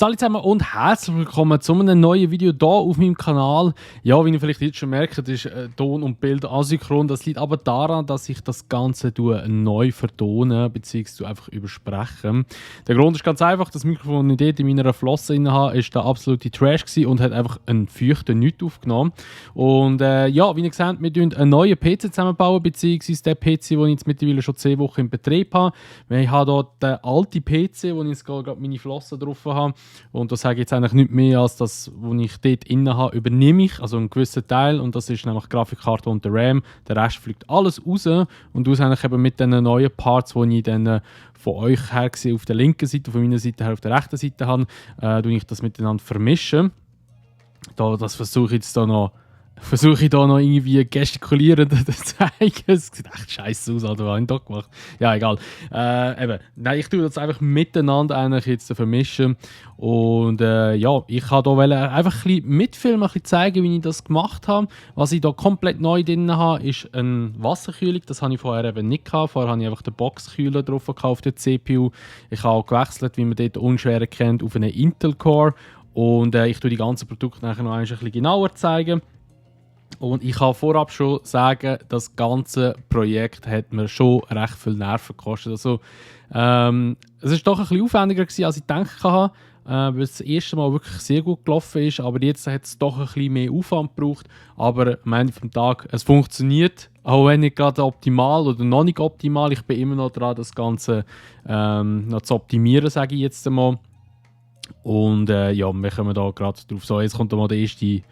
Hallo zusammen und herzlich willkommen zu einem neuen Video hier auf meinem Kanal. Ja, wie ihr vielleicht jetzt schon merkt, ist Ton und Bild asynchron. Das liegt aber daran, dass ich das Ganze neu vertone bzw. einfach überspreche. Der Grund ist ganz einfach, das Mikrofon, das ich dort in meiner Flosse habe, ist der absolute Trash gewesen und hat einfach einen feuchten Nichts aufgenommen. Und ja, wie ihr seht, wir bauen einen neuen PC zusammenbauen, bzw. den PC, den ich jetzt mittlerweile schon 10 Wochen in Betrieb habe. Ich habe hier den alten PC, wo ich jetzt gerade meine Flossen drauf habe. Und das sage ich jetzt eigentlich nicht mehr als das, was ich dort inne habe, übernehme ich, also einen gewissen Teil. Und das ist nämlich die Grafikkarte und der RAM. Der Rest fliegt alles raus. Und aus eigentlich eben mit den neuen Parts, die ich dann von euch her gesehen auf der linken Seite, von meiner Seite her auf der rechten Seite habe, tue ich das miteinander vermischen. Das versuche ich jetzt da noch irgendwie gestikulierend zu zeigen. Es sieht echt scheiße aus, Alter, was habe ich da gemacht? Ja, egal. Nein, ich tue das einfach miteinander eigentlich jetzt vermischen. Und ja, ich wollte hier einfach ein bisschen mitfilmen, ein bisschen zeigen, wie ich das gemacht habe. Was ich hier komplett neu drin habe, ist eine Wasserkühlung. Das habe ich vorher eben nicht gehabt. Vorher habe ich einfach den Boxkühler drauf gekauft, der CPU. Ich habe auch gewechselt, wie man dort unschwer kennt, auf einen Intel Core. Und ich tue die ganzen Produkte nachher noch ein bisschen genauer zeigen. Und ich kann vorab schon sagen, das ganze Projekt hat mir schon recht viel Nerven gekostet. Also, es war doch ein bisschen aufwendiger gewesen, als ich gedacht habe, weil es das erste Mal wirklich sehr gut gelaufen ist. Aber jetzt hat es doch ein bisschen mehr Aufwand gebraucht. Aber am Ende des Tages, es funktioniert, auch wenn nicht gerade optimal oder noch nicht optimal. Ich bin immer noch dran, das Ganze noch zu optimieren, sage ich jetzt einmal. Und ja, wir kommen da gerade drauf. So, jetzt kommt mal der erste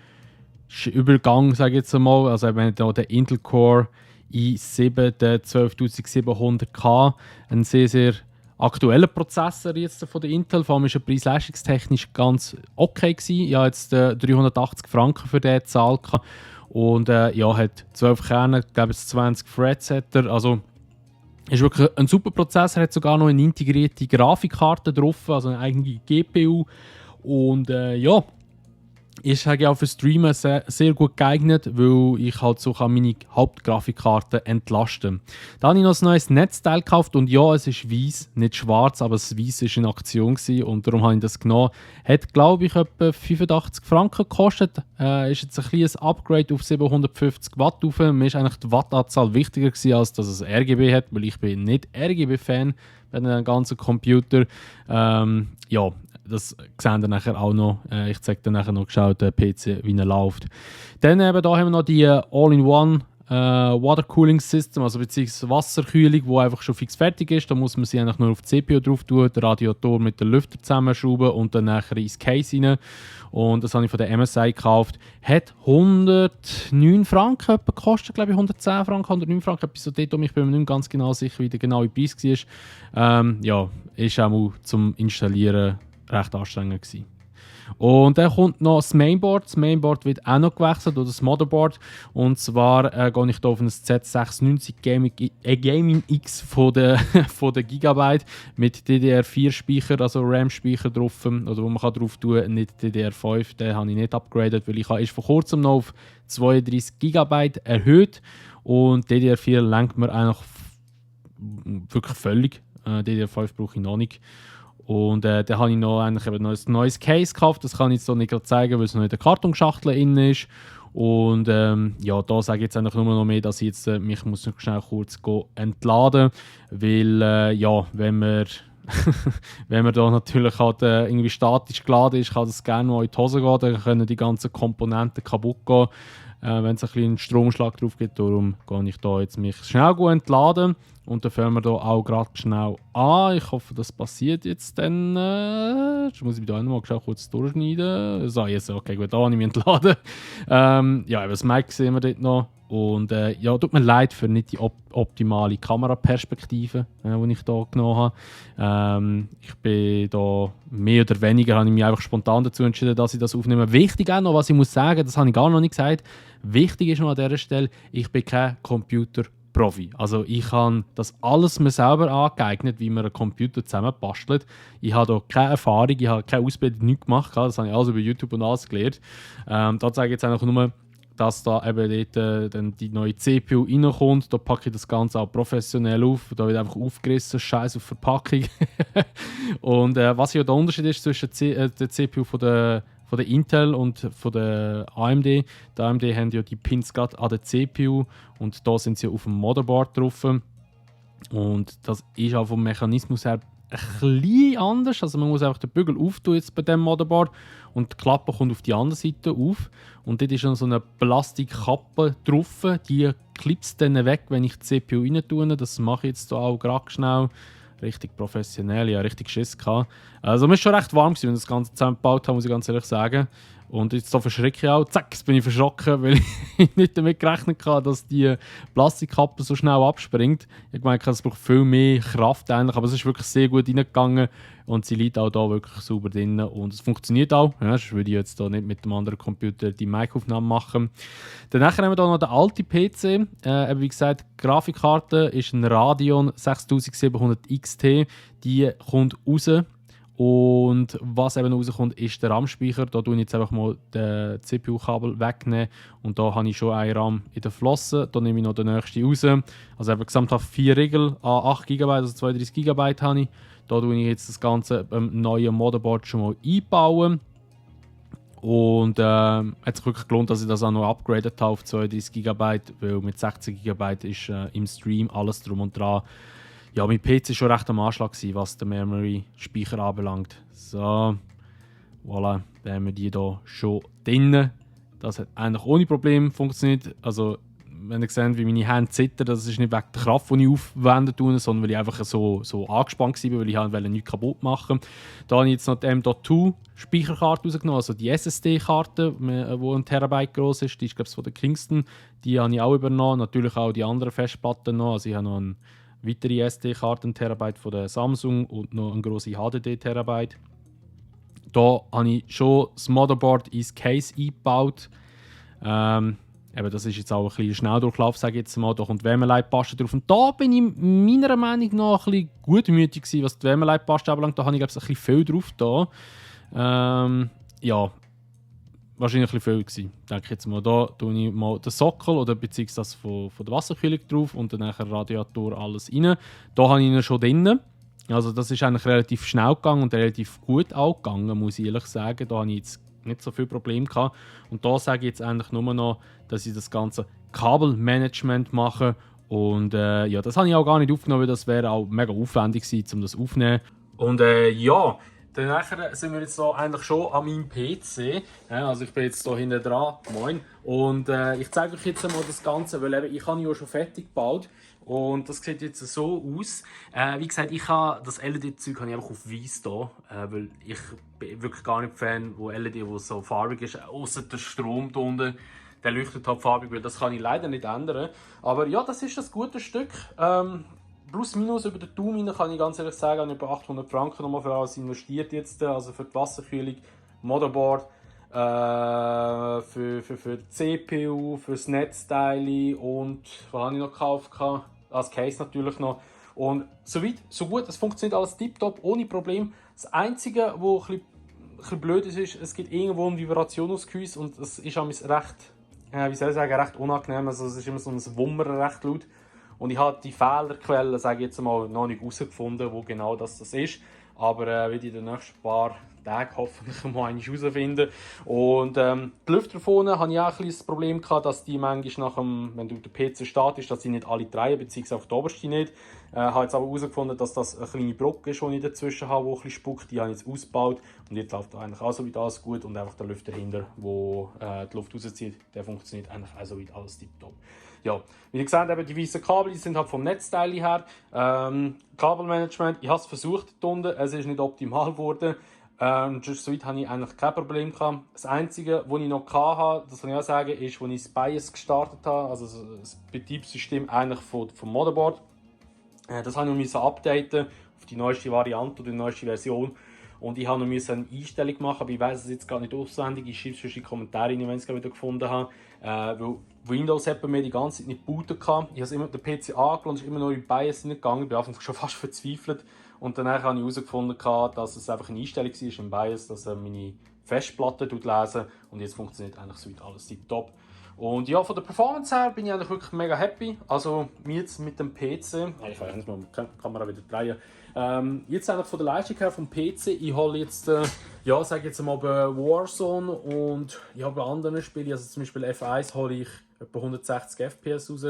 Übergang, sage ich jetzt einmal. Also wir haben hier den Intel Core i7, der 12700K, ein sehr, sehr aktueller Prozessor jetzt von der Intel. Vor allem war er preis-leistungstechnisch ganz okay gewesen. Ich habe jetzt 380 Franken für den gezahlt und ja, hat 12 Kerne, ich glaube 20 Threads hat er. Also ist wirklich ein super Prozessor, hat sogar noch eine integrierte Grafikkarte drauf, also eine eigene GPU. Und ja, ist auch für Streamen sehr, sehr gut geeignet, weil ich halt so meine Hauptgrafikkarte entlasten kann. Da habe ich noch ein neues Netzteil gekauft und ja, es ist weiß, nicht schwarz, aber das Weiß war in Aktion gewesen und darum habe ich das genommen. Hat, glaube ich, etwa 85 Franken gekostet. Ist jetzt ein kleines Upgrade auf 750 Watt rauf. Mir ist eigentlich die Wattanzahl wichtiger gewesen, als dass es RGB hat, weil ich bin nicht RGB-Fan bei einem ganzen Computer. Ja, das sehen wir nachher auch noch. Ich zeige dann nachher noch geschaut, den PC, wie er läuft. Dann eben, da haben wir noch die All-in-One Water Cooling System, also beziehungsweise Wasserkühlung, die einfach schon fix fertig ist. Da muss man sie eigentlich nur auf die CPU drauf tun, den Radiator mit dem Lüfter zusammenschrauben und dann nachher ins Case rein. Und das habe ich von der MSI gekauft. Hat 109 Franken gekostet, glaube ich, 110 Franken, 109 Franken, etwas so dort. Ich bin mir nicht ganz genau sicher, wie der genaue Preis war. Ja, ist auch mal zum Installieren recht anstrengend gewesen. Und dann kommt noch das Mainboard. Das Mainboard wird auch noch gewechselt, oder das Motherboard. Und zwar gehe ich hier auf ein Z690 Gaming X von der Gigabyte mit DDR4-Speicher, also RAM-Speicher drauf, oder wo man drauf tun kann, nicht DDR5. Den habe ich nicht upgraded, weil ich ist vor kurzem noch auf 32 GB erhöht. Und DDR4 lenkt mir eigentlich wirklich völlig. DDR5 brauche ich noch nicht. Und dann habe ich noch ein neues Case gekauft. Das kann ich jetzt noch nicht gerade zeigen, weil es noch in der Kartonschachtel drin ist. Und ja, da sage ich jetzt eigentlich nur noch mehr, dass ich jetzt mich muss noch schnell kurz entladen muss. Weil ja, wenn man da natürlich halt, irgendwie statisch geladen ist, kann das gerne mal in die Hose gehen. Dann können die ganzen Komponenten kaputt gehen, wenn es ein bisschen einen Stromschlag drauf gibt. Darum gehe ich da jetzt mich schnell entladen. Und dann fangen wir hier auch gerade schnell an. Ich hoffe, das passiert jetzt dann. Jetzt muss ich mich da noch mal kurz durchschneiden. So, jetzt, okay, gut, da habe ich mich entladen. Ja, das Mic sehen wir dort noch. Und ja, tut mir leid für nicht die optimale Kameraperspektive, die ich hier genommen habe. Ich bin da mehr oder weniger, habe ich mich einfach spontan dazu entschieden, dass ich das aufnehme. Wichtig auch noch, was ich muss sagen, das habe ich gar noch nicht gesagt. Wichtig ist noch an dieser Stelle, ich bin kein Computer-Profi. Also ich habe das alles mir selber angeeignet, wie man einen Computer zusammenbastelt. Ich habe da keine Erfahrung, ich habe keine Ausbildung, nichts gemacht. Das habe ich alles über YouTube und alles gelernt. Da zeige ich jetzt einfach nur, dass da eben dort dann die neue CPU reinkommt. Da packe ich das Ganze auch professionell auf. Da wird einfach aufgerissen, Scheiß auf Verpackung. Und was ja der Unterschied ist zwischen der CPU von der Intel und von der AMD. Die AMD haben ja die Pins gerade an der CPU und da sind sie auf dem Motherboard drauf. Und das ist auch vom Mechanismus her ein bisschen anders. Also man muss einfach den Bügel auftun jetzt bei dem Motherboard und die Klappe kommt auf die andere Seite auf. Und dort ist dann so eine Plastikkappe drauf. Die klipst dann weg, wenn ich die CPU rein tue. Das mache ich jetzt hier auch gerade schnell. Richtig professionell, ja, richtig Schiss gehabt. Also mir war schon recht warm, wenn wir das Ganze zusammengebaut haben, muss ich ganz ehrlich sagen. Und jetzt so verschrecke ich auch. Zack, jetzt bin ich verschrocken, weil ich nicht damit gerechnet habe, dass die Plastikkappe so schnell abspringt. Ich meine, es braucht viel mehr Kraft eigentlich, aber es ist wirklich sehr gut reingegangen und sie liegt auch da wirklich sauber drin und es funktioniert auch. Ja, sonst würde ich jetzt da nicht mit dem anderen Computer die Mic-Aufnahme machen. Danach haben wir da noch den alten PC. Wie gesagt, die Grafikkarte ist ein Radeon 6700 XT. Die kommt raus. Und was eben rauskommt, ist der RAM-Speicher. Da tue ich jetzt einfach mal das CPU-Kabel wegnehmen. Und da habe ich schon einen RAM in der Flosse. Da nehme ich noch den nächsten raus. Also eben gesamthaft 4 Regel an 8 GB, also 32 GB habe ich. Da tue ich jetzt das Ganze beim neuen Motherboard schon mal einbauen. Und hat sich wirklich gelohnt, dass ich das auch noch upgradet habe auf 32 GB, weil mit 16 GB ist im Stream alles drum und dran. Ja, mein PC war schon recht am Anschlag, was den Memory-Speicher anbelangt. So, voilà, dann haben wir die hier schon drin. Das hat eigentlich ohne Problem funktioniert. Also, wenn ihr seht, wie meine Hände zittern, das ist nicht wegen der Kraft, die ich aufwenden tue, sondern weil ich einfach so angespannt war, weil ich nichts kaputt machen wollte. Da habe ich jetzt noch die M.2 Speicherkarte rausgenommen, also die SSD-Karte, die 1 Terabyte groß ist. Die ist, glaube ich, von der Kingston. Die habe ich auch übernommen. Natürlich auch die anderen Festplatten noch. Also ich habe noch eine weitere SD-Karte, 1 Terabyte von der Samsung und noch eine grosse HDD-Terabyte. Da habe ich schon das Motherboard ins Case eingebaut. Eben, das ist jetzt auch ein bisschen Schnelldurchlauf, sage ich jetzt mal. Da kommt die Wärmeleitpaste drauf. Und da bin ich meiner Meinung nach ein bisschen gutmütig gewesen, was die Wärmeleitpaste anbelangt. Da habe ich, glaube ich, ein bisschen viel drauf da. Ja, wahrscheinlich ein bisschen viel gewesen, denke ich jetzt mal. Da tue ich mal den Sockel oder beziehungsweise von der Wasserkühlung drauf und dann nachher Radiator alles rein. Da habe ich ihn schon drin. Also das ist eigentlich relativ schnell gegangen und relativ gut auch gegangen, muss ich ehrlich sagen. Da habe ich jetzt nicht so viel Probleme gehabt. Und da sage ich jetzt eigentlich nur noch, dass ich das ganze Kabelmanagement mache. Und ja, das habe ich auch gar nicht aufgenommen, weil das wäre auch mega aufwendig gewesen, um das aufzunehmen. Und ja, dann sind wir jetzt da eigentlich schon an meinem PC. Ja, also ich bin jetzt hier hinten dran. Moin. Und ich zeige euch jetzt mal das Ganze, weil eben, ich habe ja schon fertig gebaut. Und das sieht jetzt so aus. Wie gesagt, ich habe das LED-Zeug einfach auf weiß hier, weil ich bin wirklich gar nicht Fan, wo LED, wo so farbig ist, außer der Strom da unten. Der leuchtet halt farbig, weil das kann ich leider nicht ändern. Aber ja, das ist ein gutes Stück. Plus minus über den Daumen kann ich ganz ehrlich sagen, habe ich über 800 Franken nochmal für alles investiert jetzt, also für die Wasserkühlung, Motherboard, für die CPU, für das Netzteil und was habe ich noch gekauft? Als Case natürlich noch. Und so weit, so gut, es funktioniert alles tiptop, ohne Problem. Das Einzige, was ein bisschen blöd ist, es gibt irgendwo eine Vibration aus Gehäuse und es ist recht, wie soll ich sagen, recht unangenehm. Also es ist immer so ein Wummer recht laut. Und ich habe die Fehlerquelle, sage ich jetzt mal, noch nicht herausgefunden, wo genau das ist. Aber werde ich in den nächsten paar Tagen hoffentlich mal herausfinden. Und die Lüfter vorne hatte ich auch ein das Problem gehabt, dass die manchmal wenn du der PC startest, dass sie nicht alle drehen, beziehungsweise auf der obersten nicht. Ich habe jetzt aber herausgefunden, dass das eine kleine Brücke ist, die ich dazwischen habe, die ein bisschen spuckt. Die habe ich jetzt ausgebaut und jetzt läuft eigentlich auch so weit alles gut. Und einfach der Lüfter dahinter, wo die Luft rauszieht, der funktioniert eigentlich auch so weit alles tiptop. Ja, wie gesagt, eben die weißen Kabel, die sind halt vom Netzteil her. Kabelmanagement, ich habe es versucht unten, es ist nicht optimal geworden. Soweit hatte ich eigentlich kein Problem gehabt. Das Einzige, was ich noch hatte, das kann ich auch sagen, ist, als ich das BIOS gestartet habe, also das Betriebssystem eigentlich vom Motherboard. Das habe ich noch updaten auf die neueste Variante oder die neueste Version. Und ich habe noch eine Einstellung machen, aber ich weiß es jetzt gar nicht auswendig. Ich schreibe es in die Kommentare rein, wenn ich es wieder gefunden habe. Weil Windows hat bei mir die ganze Zeit nicht booten kann. Ich habe immer den PC angelassen und ist immer noch in BIOS hineingegangen. Ich bin anfangs schon fast verzweifelt. Und danach habe ich herausgefunden, dass es einfach eine Einstellung war im BIOS, dass er meine Festplatte lesen und jetzt funktioniert eigentlich so alles tiptop. Und ja, von der Performance her bin ich eigentlich wirklich mega happy. Also jetzt mit dem PC, ich kann jetzt mal die Kamera wieder drehen. Jetzt eigentlich von der Leistung her vom PC, ich hole jetzt, ja, sage jetzt mal bei Warzone und ja, bei anderen Spielen, also zum Beispiel F1 hole ich etwa 160 FPS raus.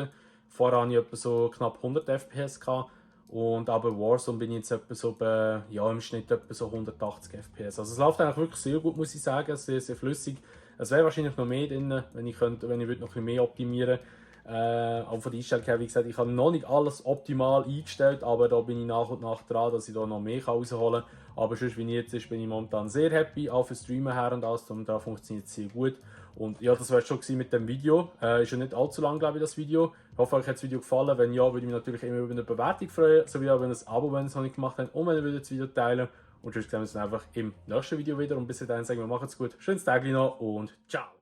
Vorher hatte ich etwa so knapp 100 FPS gehabt. Und aber Warzone bin ich jetzt etwa so bei, ja, im Schnitt etwa so 180 FPS. Also es läuft eigentlich wirklich sehr gut, muss ich sagen, sehr, sehr flüssig. Es wäre wahrscheinlich noch mehr drin, wenn ich noch ein bisschen mehr optimieren. Aber von der Einstellung her, wie gesagt, ich habe noch nicht alles optimal eingestellt, aber da bin ich nach und nach dran, dass ich da noch mehr rausholen kann. Aber sonst, wie jetzt ist, bin ich momentan sehr happy, auch für Streamen her und alles, und da funktioniert es sehr gut. Und ja, das war es schon mit dem Video. Ist ja nicht allzu lang, glaube ich, das Video. Ich hoffe, euch hat das Video gefallen. Wenn ja, würde ich mich natürlich immer über eine Bewertung freuen, sowie auch über ein Abo, wenn ihr es noch nicht gemacht habt, und wenn ihr das Video teilen. Und sonst sehen wir uns dann einfach im nächsten Video wieder. Und bis dahin sagen wir, macht's gut, schönes Tag noch und ciao!